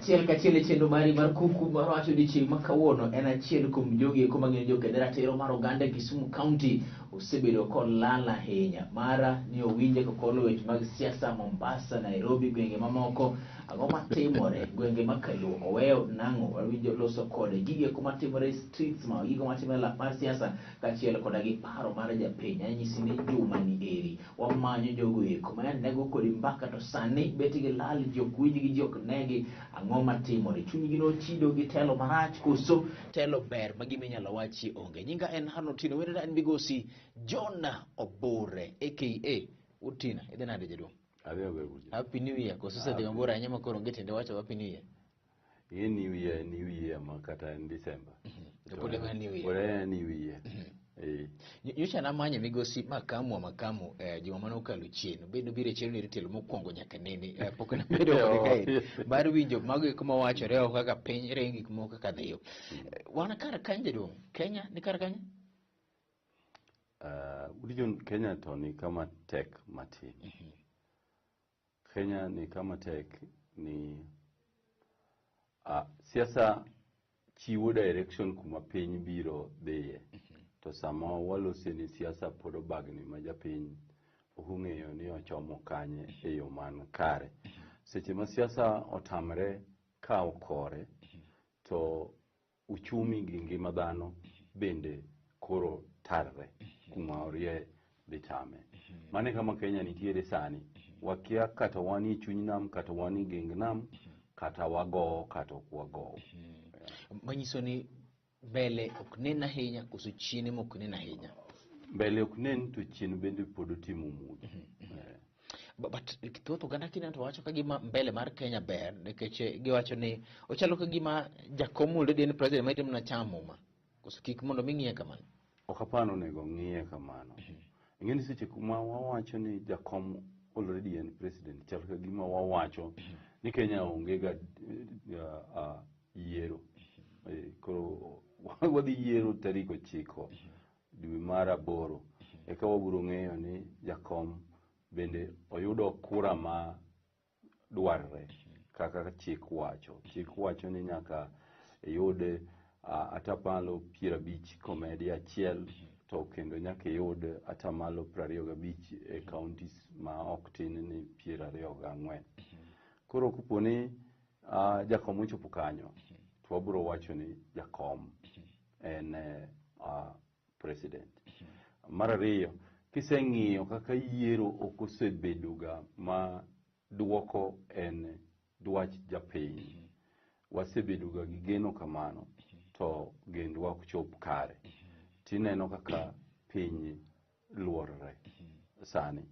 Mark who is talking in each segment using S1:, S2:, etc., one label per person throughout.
S1: Achiel kachiel e chenro mari mar kuku mar wacho odiechieng' ma kawuono en achiel kuom jogi eko mang'eyo joked ratiro mar oganda e Kisumu County osebedo kolal ahinya. Mara ni owinje kokolo weche mag siasa Mombasa, Nairobi, gwenge mamoko. Ang'o matimore gwenge ma Kaluo oweyo nang'o? Wawinjo loso kode gigo eko matimore e streets ma gigo matimore e lap mar siasa kaachiel koda gi paro mar japiny. Anyisi ni juma ni eri wamanyo jogo eko ma nego kodi mbaka to sani bet gi lal ji ok winjgi ji ok negi. Ang'o matimore? Chunygi nochido gi telo marach koso telo ber ma gima inyalo wachi onge? Nyinga en Haron Otieno, wendena en migosi John Obure aka Utina. Idhi nade jaduong'?
S2: Adhi maber Buja.
S1: Happy New Year. Koso osedhi mabor ahinya ma koro onge tiende wacho Happy New Year.
S2: Ing'e New Year en New Year ma kata en December.
S1: To pod en New Year.
S2: Pod en New Year. Eh.
S1: Nyocha namanye migosi Makamu wa Makamu juma mane okalo chien. Obed nobiro e chiro ni tielo mokwongo nyaka nene. Pok nabedo kode kae. Mar winjo mago eko mawachore oko kaka piny ringo gik moko kaka dhiyo. Wan kar kanye jaduong'? Kenya ni kar kanye?
S2: Region Kenya to ni kama tek matin. Kenya ni kama tek ni siasa chiwo direction kuma piny biro dhiye. To sama walose ni siasa pod obagni ma japiny ok ong'eyo ni ochomo kanye e yo man kare. Seche ma siasa otamre kawo kore to uchumi gi ngima dhano bende koro tarre kuma orie dhi tame. Mano e kama Kenya nitiere sani. Wakia kata wan e chuny nam kata wan e geng nam kata wagowo kata ok wagowo.
S1: Manyiso ni mbele ok nen ahinya koso chien ema ok nen ahinya?
S2: Mbele ok nen to chien bende pod otimo mudho.
S1: But thoth oganda kineno to wacho ka gima mbele mar Kenya ber nikech giwacho ni ochalo ka gima jakom already en president ma itimo na chamo muma. Koso kik mondo mi ng'iye kamano.
S2: Ok apar onego ng'iye kamano. Ing'e ni seche kuma wawacho ni jakom already en president chal ka gima wawacho ni Kenya onge ga yiero. Koro wadhi yiero tarik 9 dwe mar 8 eka wabiro ng'eyo ni jakom bende oyudo kura ma dwarre kaka chik wacho. Chik wacho ni nyaka iyud atamalo 50 komedi achiel to kendo nyaka iyud atamalo 25 e counties ma ok tin ni 24. Koro kopo ni jakom ochopo kanyo to wabiro wacho ni jakom en president. Mar ariyo, kiseng'iyo kaka yiero ok osebedo ga ma duoko en dwach japiny. Wasebedo ga gi geno kamano to gendwa ok chop kare. Tineno kaka piny luorre sani.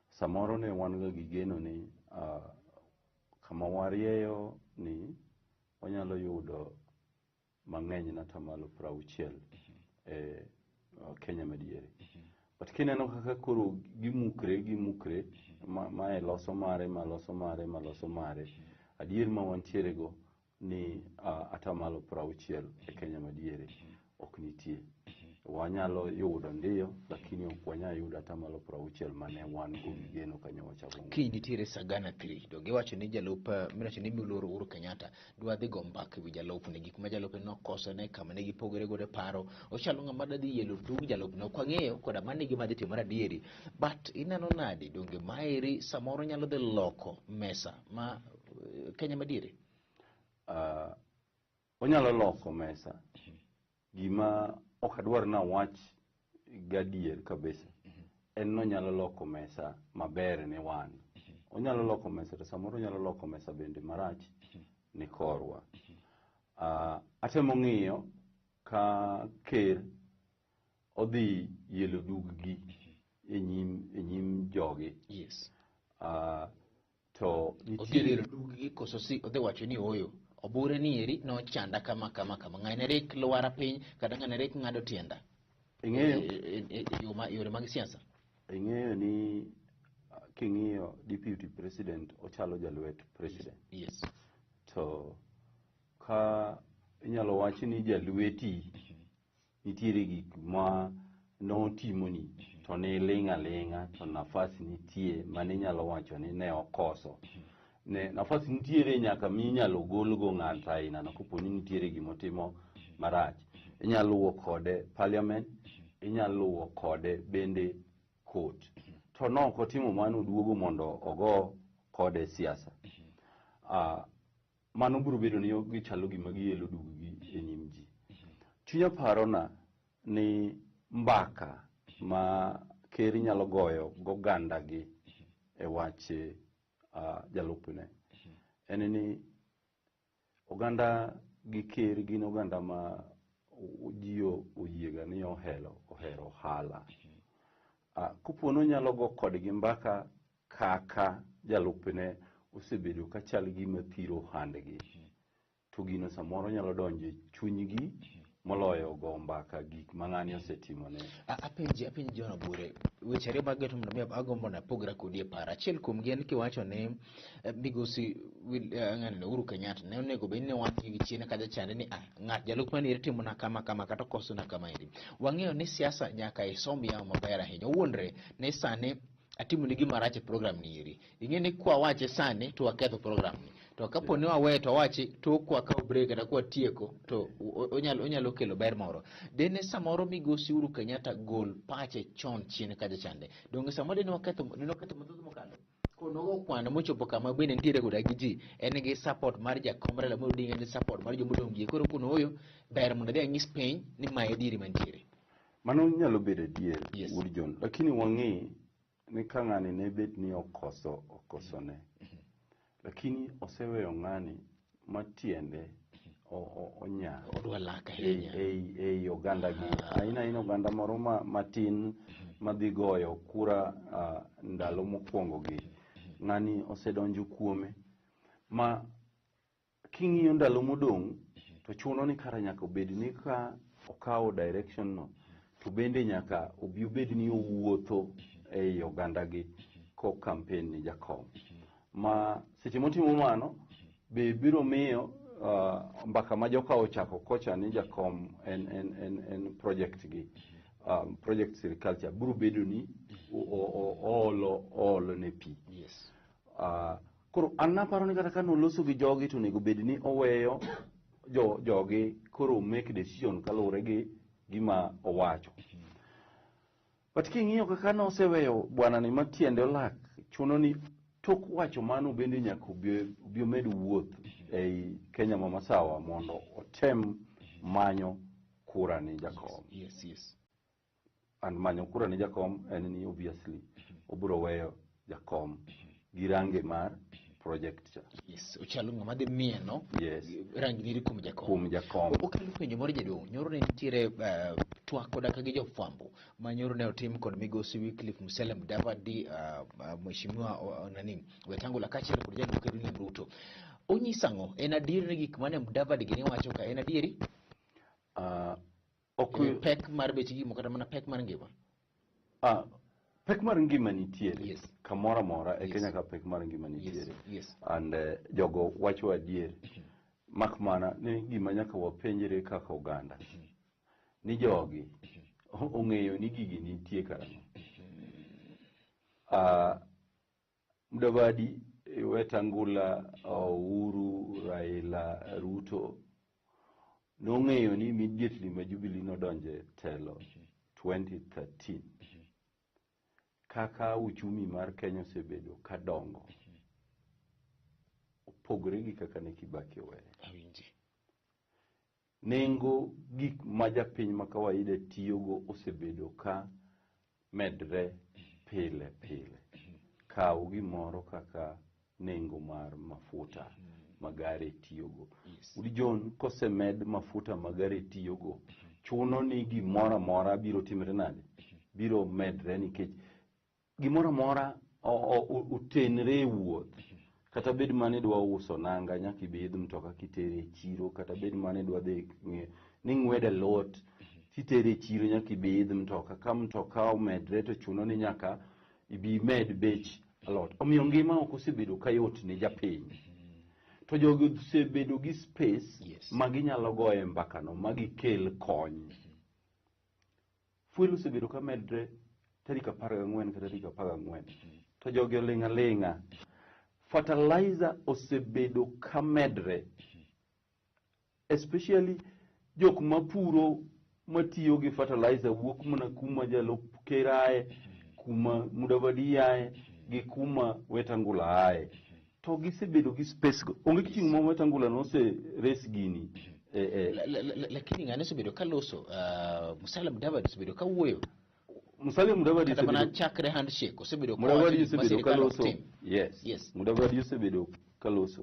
S2: Samoro ne wan ga gi geno ni kama warieyo ni wanyalo yudo mang'eny na atamalo 60 e Kenya madiere. But kineno kaka koro gimukre mae loso mare, ma loso mare, ma loso mare. Adier ma wantiere go ni atamalo 60 e Kenya madiere ok nitie. Wanyalo yudo ndiyo, lakini ok wanyal yudo atamalo 60 mane wan go gi geno kanyo wachako.
S1: Kiny nitiere Sagana 3 to giwacho ni jalup miwacho ni miluoro Uhuru Kenyatta dwa dhi go mbaka ewi jalupne, gik ma jalupne nokosone, kama ne gipogore godo e paro. Ochalo ng'ama dwa dhi yelo tung jalupne, ok wang'eyo koda mano e gima dhi timore adieri. But ineno nade, donge maeri samoro nyalo dhi loko mesa ma Kenya madiere?
S2: Onyalo loko mesa. Gima ok adwar ni awach gadier kabisa en ni onyalo loko mesa maber ne wan. Onyalo loko mesa to samoro onyalo loko mesa bende marach ni korwa. Atemo ng'iyo ka ker odhi yelo dug-gi e nyim jogi. To
S1: Odhi yelo dug-gi koso si odhi wacho ni ooyo. Obure ni eri nochanda kama kama kama. Ng'ane rik lwara piny kata ng'ane rik ng'ado tienda.
S2: Ing'eyo?
S1: Yore mag siasa.
S2: Ing'eyo ni king'iyo deputy president ochalo jalwet president. To ka inyalo wach ni jalweti nitiere gik ma notimoni to niling' aling'a to nafas nitie mane inyalo wacho ni ne okoso. Ne nafas nitiere nyaka minyalo golgo ng'ato aina no kopo ni nitiere gimotimo marach. Inyalo luwo kode parliament, inyalo luwo kode bende court. To nok otimo mano, oduogo mondo ogo kode siasa. Mano biro bedo ni gichalo gima gielo dug-gi e nyim ji. Chunya parona ni mbaka ma ker nyalo goyo goganda gi e wach jalupne en ni oganda gi ker gin oganda ma ji oyiega ni ohero ohala. Kopo ni onyalo go kodgi mbaka kaka jalupne osebedo ka chal gima thiro ohandgi, to gino samoro nyalo donjo e chunygi moloyo go mbaka gik ma ng'ani osetimone.
S1: Apenji John Obure, weche ariyo mag geto mondo mi agombo mondo apogra kodi e paro. Achiel kuomgi en kiwacho ni migosi ng'ani Uhuru Kenyatta ne onego bed ni wach gi chien kacha chande ni ng'at jalup mani eri timona kama kama kata okosona kama eri. Wang'eyo ni siasa nyaka isom yamo maber ahinya. Owuondre ni sani atimo ni gima rach e program ni eri. Ing'e ni kwa wache sani to waketho program ni. To kapo ni waweyo to wawachi tok kwa kawo break kata kwa tieko to onyalo kelo ber moro. Dene samoro migosi Uhuru Kenyatta gol pache chon chien kacha chande. Donge samoro dene waketho mathoth mokalo. Konogo kwano mochopo kama bende nitiere koda gi ji en gi support mar jakom Raila Amolo Odinga, en gi support mar jomodong' gi koro kono oyo ber mondo adhi anyis piny ni mae adieri mantiere.
S2: Mano nyalo bedo adier,
S1: Yes.
S2: Wuod John, lakini wang'e ni ka ng'ani ne bet ni okoso okosone, lakini oseweyo ng'ani ma tiende onya
S1: Odwa lak ahinya.
S2: ei oganda gi aina aina oganda moro matin madhi goyo kura ndalo mokwongo gi ng'ani osedonjo kuome ma king'iyo ndalo modong' to chuno ni kara nyaka obed ni ka okawo direction no to bende nyaka obi obed ni owuotho ei oganda gi ko campaign ni jakom ma seche motimo mano be biro miyo mbaka ma joka ochako kocha ni jakom en project gi project sirikal cha biro bedo ni oolo ne pi. Koro an naparo ni kata ka noloso gi jogi to onego bed ni oweyo jogi koro make decision kaluwore gi gima owacho. But king'iyo kaka noseweyo bwana ni matiende olak, chuno ni tok wacho mano bende nyaka obi omed wuoth ei Kenya ma Masawa mondo otem manyo kura ni jakom. And manyo kura ni jakom en ni obviously obiro weyo jakom gi range mar project cha.
S1: Yes, ochalo ng'ama dhi mieno rangi niri kuom jakom.
S2: Kuom jakom.
S1: Okelo penjo moro jaduong', nyoro ne nitiere twak koda ka gi jofwambo ma nyoro ne otim kod migosi Wycliffe Musalia Mudavadi, mheshimiwa nani Wetangula kaachiel kod jalup ker William Ruto. Onyiso ang'o? En adier ni gik mane Mudavadi gini wacho ka en adieri?
S2: Ok.
S1: Pek mar bech gik moko kata mana pek mar ngima?
S2: Pek mar ngima nitiere. Kamoro amora e Kenya ka pek mar ngima nitiere. And jogo wacho adier. Mak mana ni gima nyaka wapenjre kaka oganda. Ni jogi ong'eyo ni gigi nitie karang'o. Mudavadi, Wetangula, Uhuru, Raila, Ruto nong'eyo ni immediately ma Jubilee nodonje e telo 2013 kaka uchumi mar Kenya osebedo ka dongo opogore gi kaka ne Kibaki oweyo.
S1: Awinji.
S2: Nengo gik ma japiny ma kawaida tiyogo osebedo ka medre pile pile. Kaw gimoro kaka nengo mar mafuta ma gari tiyogo. Udi John, kosemed mafuta ma gari tiyogo, chuno ni gimoro amora biro timre nade? Biro medre nikech gimoro amora otenre e wuoth. Kata bed mana idwa uso nanga nyaka ibi idh mtoka kitere e chiro, kata bed mana idwa dhi ni ng'wed alot titere e chiro nyaka ibi idh mtoka. Ka mtoka omedre to chuno ni nyaka ibi imed bech alot. Omiyo ngima ok osebedo ka yot ne japiny. To jogi osebedo gi space ma ginyalo goye mbakano ma gikel kony. Fuel osebedo ka medre tarik 14 ka tarik 14. To jogi oling' aling'a. Fertilizer osebedo ka medre, especially jok mapuro matiyo gi fertilizer wuok mana kuma jalup ker aye, kuma Mudavadi aye, gi kuma Wetangula aye. To gisebedo gi space go. Onge chieng' ma Wetangula nose res gini.
S1: Lakini ng'ane osebedo ka loso, Musalia Mudavadi osebedo ka wuoyo.
S2: Musalia Mudavadi
S1: kata mana chakre handshake osebedo ka
S2: Mudavadi
S1: wacho gik ma
S2: osebedo ka
S1: sirikal ok
S2: loso.
S1: tim.
S2: Yes.
S1: Yes.
S2: Mudavadi osebedo ka loso.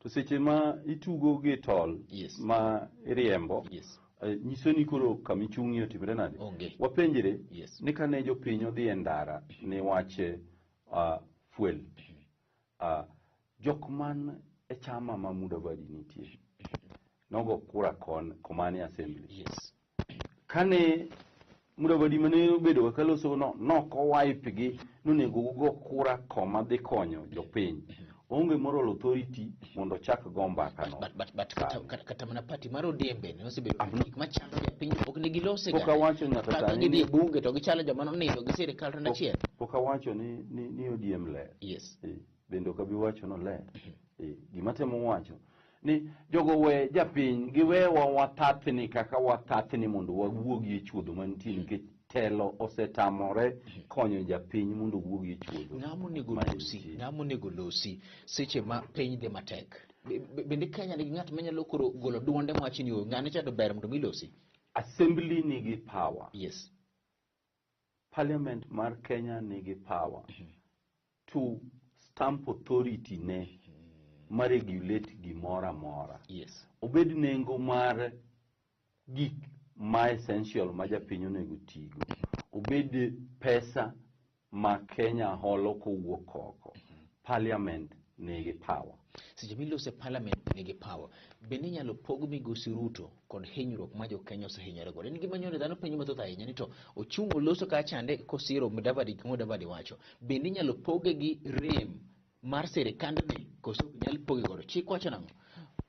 S2: To seche ma itugo gi tol
S1: Yes.
S2: ma iriembo,
S1: Yes.
S2: nyiso ni koro kama ichung'ie otimre nade?
S1: Onge.
S2: Wapenjre
S1: Yes.
S2: ni kane jopiny odhi e ndara ni wach fuel, jok man e chama ma Mudavadi nitie nogo kura kon komani assembly.
S1: Yes.
S2: Kane Mudavadi mane obedo kaka loso no nok owipe gi nonego ugo kura koma dhi konyo jopiny. Onge moral authority mondo ochak go mbaka no.
S1: But kata mana party mar ODM bende nosebedo gik machando jopiny ok ne gilose
S2: Pok awacho nyaka
S1: Kaka
S2: sani
S1: gidhi
S2: ni
S1: e bunge to gichalo joma nonindo gi sirikal to achiel.
S2: Pok awacho ni ODM ler.
S1: Yes.
S2: Bende ok abi wacho ni oler. Gima temo wacho ni jogo we japiny giwewa wathathni kaka wathathni mondo wawuogi e chuodho mantie nikech telo osetamore konyo japiny mondo owuogi e chuodho.
S1: Ng'ama onego
S2: ma
S1: losi,
S2: entie.
S1: ng'ama onego losi seche ma piny dhi matek. Bende Kenya nigi ng'at manyalo koro golo duonde mawacho ni ng'ane cha to ber mondo mi losi.
S2: Assembly nigi power.
S1: Yes.
S2: Parliament mar Kenya nigi power to stamp authority ne ma regulate gimoro amora.
S1: Yes.
S2: Obed nengo mar gik ma essential ma japiny onego tigo. Obed pesa ma Kenya holo kowuok oko. Parliament nigi power.
S1: Seche milose parliament nigi power. Bende inyalo pog migosi Ruto kod hinyruok ma jo-Kenya osehinyore godo. En gima nyoro dhano penjo mathoth ahinya ni to ochung' oloso ka chande kosiro Mudavadi gik Mudavadi wacho. Bende inyalo poge gi rem mar sirikandni koso ok nyal poge godo. Chik wacho nang'o?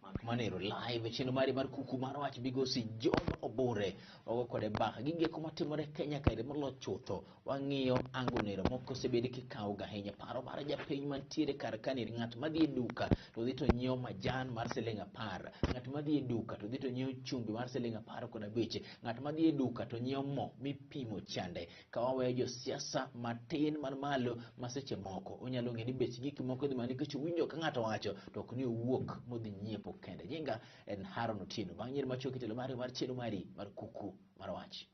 S1: Mak manero live e chenro mari mar kuku mar wach migosi John Obure ogo kode mbaka gi gik matimore Kenya kae molo chutho. Wang'iyo ango nero moko osebed kikawo ga ahinya paro mar japiny mantiere kar kaniri ng'at madhi e duka to dhi to nyiewo majan mar siling 10, ng'at madhi e duka to dhi to nyiewo chumbi mar siling 15, ng'at madhi e duka to nyiewo mo mipimo chande. Ka waweyo josiasa matin man malo ma seche moko onyalo ng'e ni bech gik moko dhi malo nikech owinjo ka ng'ato wacho to ok ni owuok modhi nyiepo kende. Nyinga en Haron Otieno. Bang' nyiero machuok itelo mari mar chenro mari mar kuku mar wach.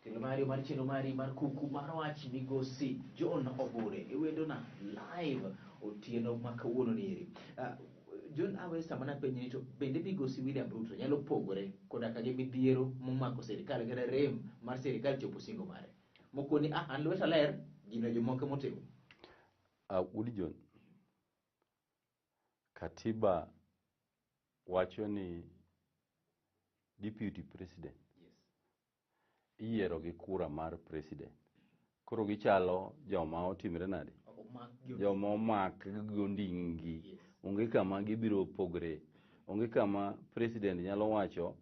S1: Kendo mari mar chenro mari mar kuku mar wach migosi John Obure iwendona live otieno ma kawuono nieri. John awe sama napenji ni to bende migosi William Ruto nyalo pogore koda ka gi midhiero momako sirikal kata rem mar sirikal chopo singo mare. Mokoni an lweta ler gino jomoko motimo.
S2: Udi John, katiba wacho ni deputy president
S1: Yes.
S2: iyiero gi kura mar president. Koro gichalo joma otimre nade? Joma omak gi onding'gi.
S1: Yes.
S2: Onge kama gibiro pogre. Onge kama president nyalo wacho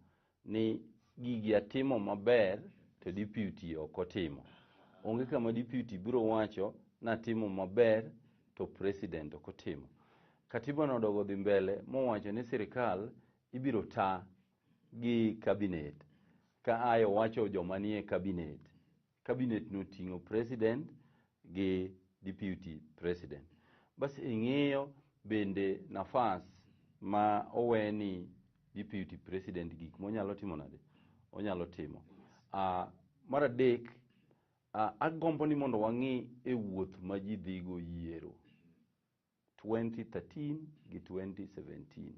S2: ni gigi atimo maber to deputy ok otimo. Onge kama deputy biro wacho natimo maber to president ok otimo. Katiba nodogo dhi mbele mowacho ni sirikal ibiro ta gi cabinet. Ka aye owacho joma nie cabinet. Cabinet noting'o president gi deputy president. Bas ing'iyo bende nafas ma oweni deputy president gik monyalo timo nade? Onyalo timo. Mar adek, agombo ni mondo wang'i e wuoth ma ji dhigo yiero 2013 gi 2017.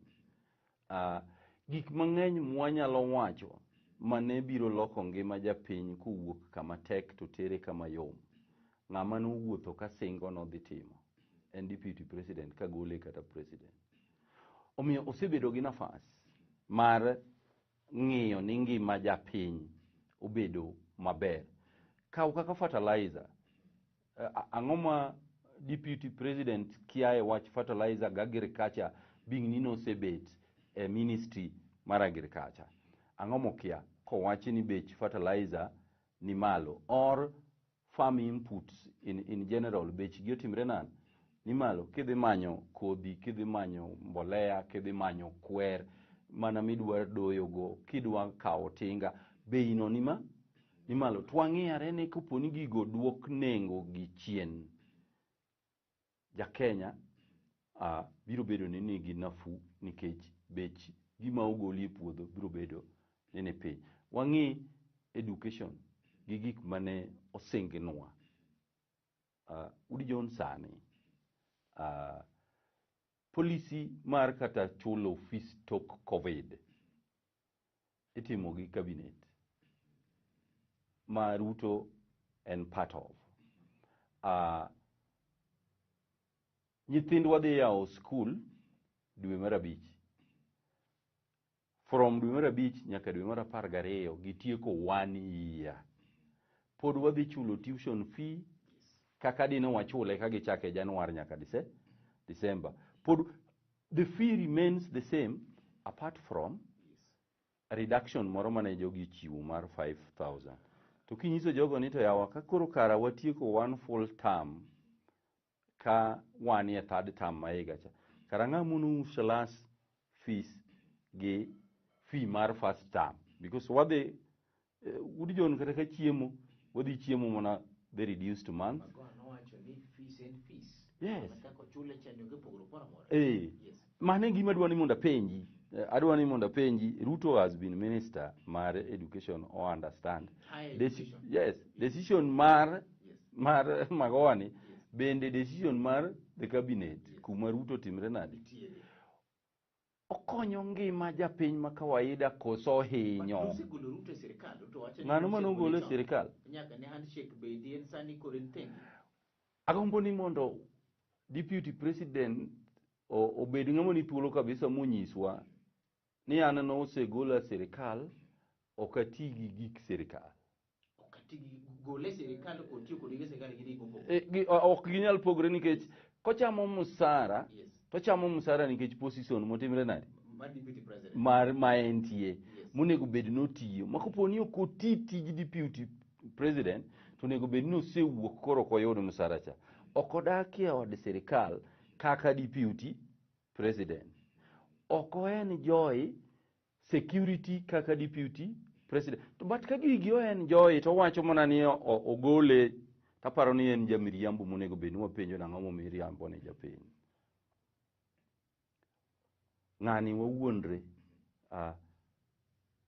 S2: Gik mang'eny mwanyalo wacho mane biro loko ngima japiny kowuok kama tek to tere kama yom. Ng'ama nowuotho ka singo nodhi timo en deputy president kagole kata president. Omiyo osebedo gi nafas mar ng'iyo ni ngima japiny obedo maber. Kaw kaka fertilizer. Ang'o ma deputy president kia e wach fertilizer gi agriculture being ni nosebet e ministry mar agriculture. Ang'o mokia kowachi ni bech fertilizer ni malo or farm inputs in general bech gi otimre nade ni malo. Kidhi manyo kodhi, kidhi manyo mbolea, kidhi manyo kwer mana midwa doyogo, kidwa kawo tinga, bei no ni malo. To wang'iyare ni kopo ni gigo duok nengo gi chien, ja Kenya biro bedo ni nigi nafuu nikech bech gima ogoli e puodho biro bedo ni ni piny. Wang'i education gi gik mane osingnwa. Udi John sani policy mar kata chulo fees tok COVID itimo gi cabinet ma Ruto en part of. Nyithindwa dhi yawo skul dwe mar 5. From dwe mar 5 nyaka dwe mar 12 gitieko 1 year. Pod wadhi chulo tuition fee kaka dine wachule ka gichake Januar nyaka December. Pod the fee remains the same apart from reduction moro mane jogi ochiwo mar 5,000. To kinyiso jogo ni to yawa ka koro kara watieko one full term ka wan e third term ma higa cha. Kara ng'a mono slash fees gi fee mar first term because wadhi Udi John kata ka chiemo wadhi chiemo mana the reduced month.
S1: Magoha nowacho ni fees en fees.
S2: Yes.
S1: Mana kaka ochule cha ni onge pogruok moro amora. Yes.
S2: Mano e gima adwa ni mondo apenji. Adwa ni mondo apenji. Ruto has been minister mar education o understand.
S1: Higher education.
S2: Yes, decision mar mar Magoha ni bende decision mar the cabinet kuma Ruto timre nade?
S1: Nitiere.
S2: Okonyo ngima japiny ma kawaida koso hinyo?
S1: Nosegolo Ruto e sirikal. Ruto wacho ni
S2: Ng'ano mane
S1: nosegole
S2: ogole e
S1: chon.
S2: sirikal?
S1: Nyaka ne handshake bedi en sani koro en tenge.
S2: Agombo ni mondo deputy president obed ng'ama ni thuolo kabisa monyiswa ni an nosegola e sirikal ok ati gi gik sirikal.
S1: Ok ati gi gole e sirikal kod tiyo kod gige sirikal gin gik mopogore.
S2: Ok ginyal pogre nikech kochamo musara tochamo musara nikech position motimre nade?
S1: Mar deputy president.
S2: Mar ma entie. Monego bed notiyo. Ma kopo ni ok oti tij deputy president to onego bed ni osewuok koro ok oyud musara cha. Ok odak e od sirikal kaka deputy president. Ok o enjoy security kaka deputy president. To but ka gigi o enjoy to owacho mana ni ogole, taparo ni en jamiriambo monego bed ni wapenjo nang'o momiyo iriambo ni japiny. Ng'ani wawuondre.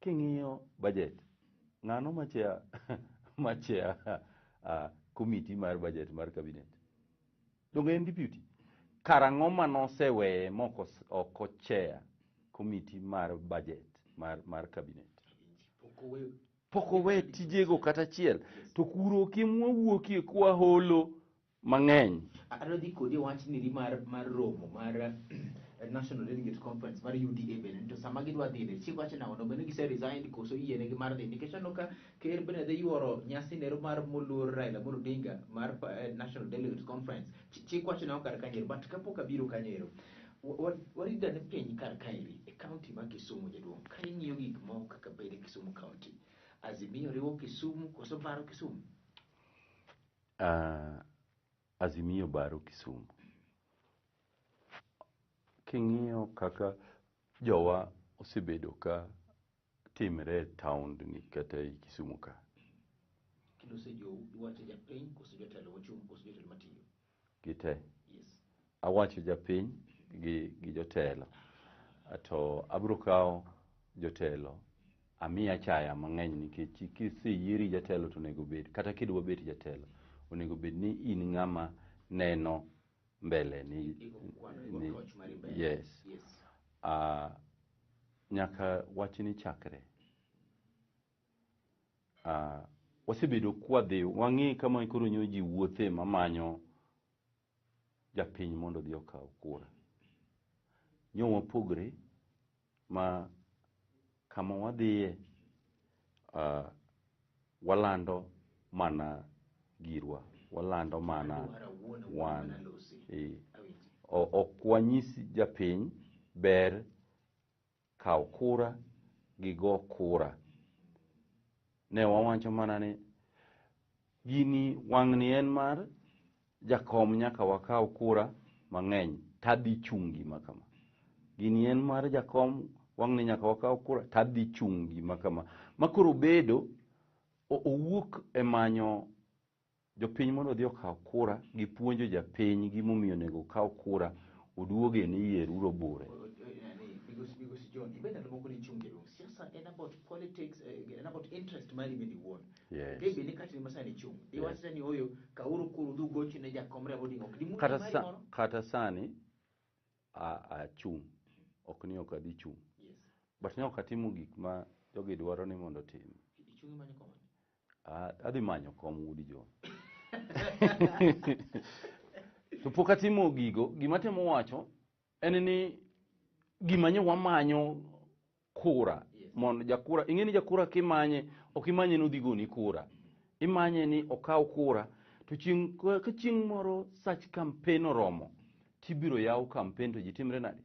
S2: King'iyo budget, ng'ano machia committee mar budget mar cabinet? Donge en deputy? Karang'o manoseweye mok ok ochair committee mar budget mar cabinet? Pok owe tijego kata achiel. To kuro kim wawuokie kwa holo mang'eny.
S1: Adwa dhi kodi e wach niri mar romo mar National Delegate Conference mar UDA bende to sama gidwa dhi ne chik wacho nang'o bende gise resign koso yienegi mar dhi nikech aneno ka ker bende dhi yuoro nyasi nero mar moluor Raila Amolo Odinga mar National Delegate Conference. Chik wacho nang'o kar kanyo ero? But kapok abiro kanyo ero, warit ane piny kar kaeri e county ma Kisumu jaduong', ka ing'iyo gik moko kaka bedo e Kisumu county, Azimio riwo Kisumu koso baro Kisumu?
S2: Azimio baro Kisumu. King'iyo kaka jowa osebedo ka timre e town ni kata e Kisumu ka.
S1: Kilose jo iwacho japiny koso jotelo mochung' koso jotelo matiyo?
S2: Gite.
S1: Yes.
S2: Awacho japiny gi jotelo. To abiro kawo jotelo amiya achaya mang'eny nikech kiseyieri jatelo to onego bed kata kidwa bet jatelo onego bed ni in ng'ama neno mbele ni,
S1: Igo kwano, igo
S2: ni
S1: torch mari mbele.
S2: Yes.
S1: Yes.
S2: Nyaka wachni chakre. Wasebedo kwadhi wang'i kama koro nyo ji wuothe mamanyo japiny mondo odhi okaw kura. Nyo wapogre ma kama wadhiye, walando mana girwa, walando mana wan. Ok wanyis japiny ber kaw kura, gigo kura. Ne wawacho mana ni gini wang'ni en mar jakom nyaka wakaw kura mang'eny tadhi chung' gima kama. Gini en mar jakom wang'ni nyaka wakaw kura tadhi chung' gima kama. Ma koro bedo owuok e manyo jopiny mondo odhi okaw kura gi puonjo japiny gimomiyo onego okaw kura oduoge ni yieruru Obure.
S1: Migosi John, ibed ndalo moko ni chung' jaduong'. Siasa en about politics, en about interest mari bende iwuon.
S2: Yes.
S1: Debe ni kati ma sani chung'. Diwachre ni oyo kauru kuru udhi ugochi ne jakom Raila Odinga. Ok dimuoch
S2: Kata,
S1: mari
S2: sa,
S1: moro?
S2: kata sani achung' ok ni ok adhi chung'
S1: Yes.
S2: but ne ok atimo gik ma jogi dwaro ni mondo otim.
S1: Ichung' imanyo kom.
S2: Adhi manyo kom Wuod John. To pok atimo gigo, gima atemo wacho en ni gima nyo wamanyo kura
S1: Yes.
S2: mondo jakura ing'e ni jakura kimanye ok imanye ni odhi goni kura imanye ni okaw kura to chieng' ka chieng' moro sach campaign oromo tibiro yaw campaign to ji timre nade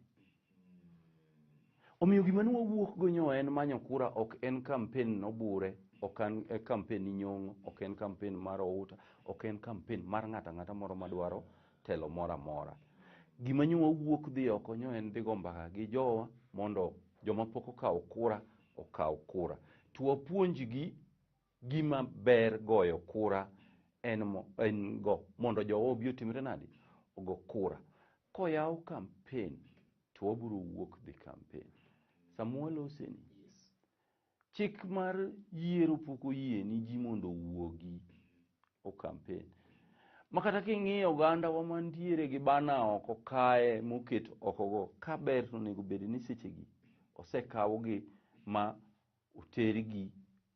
S2: omiyo gima ne wawuok go nyo en manyo kura ok en campaign nobure ok en campaign ni nyong'o ok en campaign mar outa ok en campaign mar ng'ato ang'ata moro madwaro telo moro amora gima nyo wawuok dhi oko nyo en dhi go mbaka gi jowa mondo joma pok okawo kura okaw kura to wapuonjgi gima ber goyo kura en, en go mondo jowa obi otimre nade ogo kura koyaw campaign to wabiro wuok dhi campaign sama waloseni
S1: Yes.
S2: chik mar yiero pok oyie ni ji mondo owuogi o campaign ma kata king'iyo oganda wa mantiere gi bana oko kae moket oko go ka ber to onego bed ni sechegi osekawgi ma otergi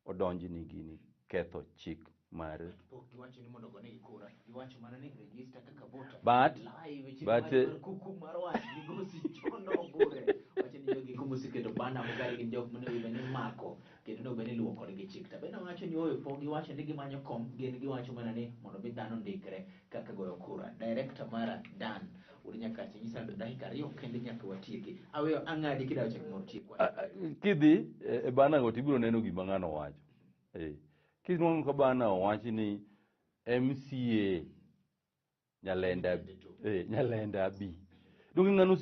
S2: odonjnigi ni ketho chik mar
S1: Pok giwacho ni mondo ogonegi kura. Giwacho mana ni register kaka voter.
S2: But-
S1: Live e
S2: but,
S1: mar kuku mar wach migosi John Obure. Wacho ni jogi kuma oseketo bana mogari gin jok monego bed ni mako kendo onego bed ni luwo kodgi chik. To bende wacho ni oyo pok giwacho ni gimanyo kom gin giwacho mana ni mondo mi dhano ndikre kaka goyo kura. Director mara Dan Wuod Nyakache nyisa ni dakika 2 kende nyaka watieki. Aweyo ang'adi kidawo chak mondo otiek wach.
S2: Kidhi e bana go tibiro neno gima ng'ano wacho. Kinwang'o ka bana owachi ni MCA Nyalenda Nyalenda B. Donge ng'ano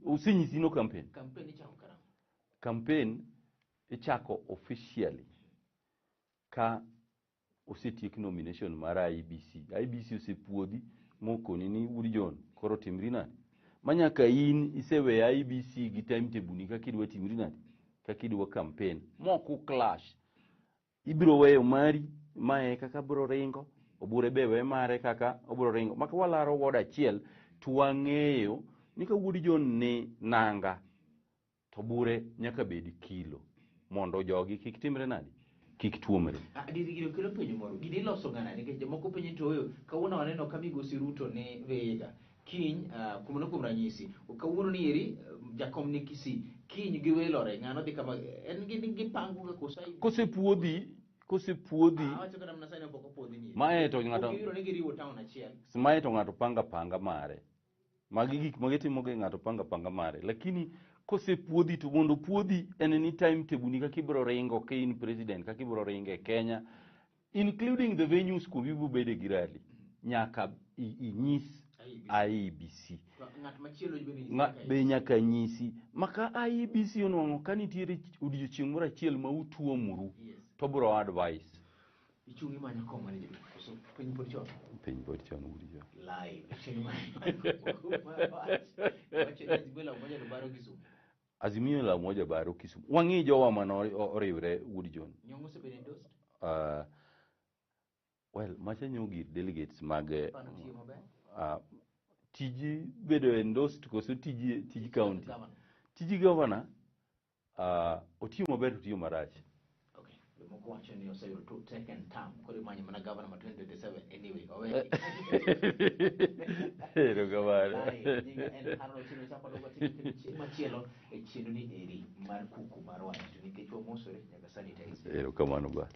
S2: osenyisi no campaign?
S1: Campaign ichako karang'o?
S2: Campaign ichako officially ka osetiek nomination mar IEBC. IEBC osepuodhi mokoni ni Wuod John koro timri nade? Ma nyaka in iseweyo IEBC gi timetable ni kaka idwa timri nade? Kaka idwa campaign. Mok u clash. Ibiro weyo mari mae kaka biro ringo, Obure be we mare kaka obiro ringo. Maka walaro ward achiel to wang'eyo ni ka Wuod John ni nanga to Obure nyaka bed kilo mondo jogi kik timre nade? Kik tuomre.
S1: Diri gino kelo penjo moro. Gini iloso ga nade? Nikech jomoko penjo ni to oyo, kawuono waneno ka migosi Ruto ni Vihiga. Kiny, kuom ranyisi, kawuono ni eri, jakom ni Kisii. Kiny giwilore, ng'ano dhi kama, en gipango ga koso ai-
S2: Kosepuodhi.
S1: Awacho kata mana sani pok opuodhi ni.
S2: Mae to ng'ato-
S1: Pok giyudo ni giriwo town achiel.
S2: Mae to ng'ato panga panga mare. Magi gik ma gitimo gi ng'ato panga panga mare. Lakini kosepuodhi to mondo puodhi en ni timetable ni kaka ibiro ringo ka in president, kaka ibiro ringo e Kenya, including the venues kuma ibiro bede gi rally, nyaka inyis IEBC.
S1: Ng'at machielo bende nyisi kaka
S2: Be nyaka nyisi. Ma ka IEBC onwang'o ka nitiere odiochieng' moro achiel ma utuomuru,
S1: Yes.
S2: to biro advice.
S1: Ichung' imanyo kom mane jaduong'? Koso piny pod chon?
S2: Piny pod chon, Wuod John.
S1: Live. Ichung' imanyo kom mar wach. Wacho ni Azimio la Umoja Lubaro Kisumu.
S2: Azimio la Umoja Baro Kisumu. Wang'i jowa mane oriwre Wuod John.
S1: Nyong'o osebedo endorsed?
S2: Well, macha nyo gir delegates mag,
S1: Pano tiyo maber?
S2: Tiji bedo endorsed koso tiji county?
S1: Governor.
S2: Tiji governor, otiyo maber to otiyo marach.
S1: Okay. Jomoko wacho ni oseyudo two second term, koro imanyo mana governor ma 2027 anyway, owe.
S2: Erokamano.
S1: Aye, nyinga en Harold Otieno Chapa Dogo Timo kendo chieng' machielo e chenro ni eri mar kuku mar wach. To nikech wamosore nyaka sanitize.
S2: Erokamano ba.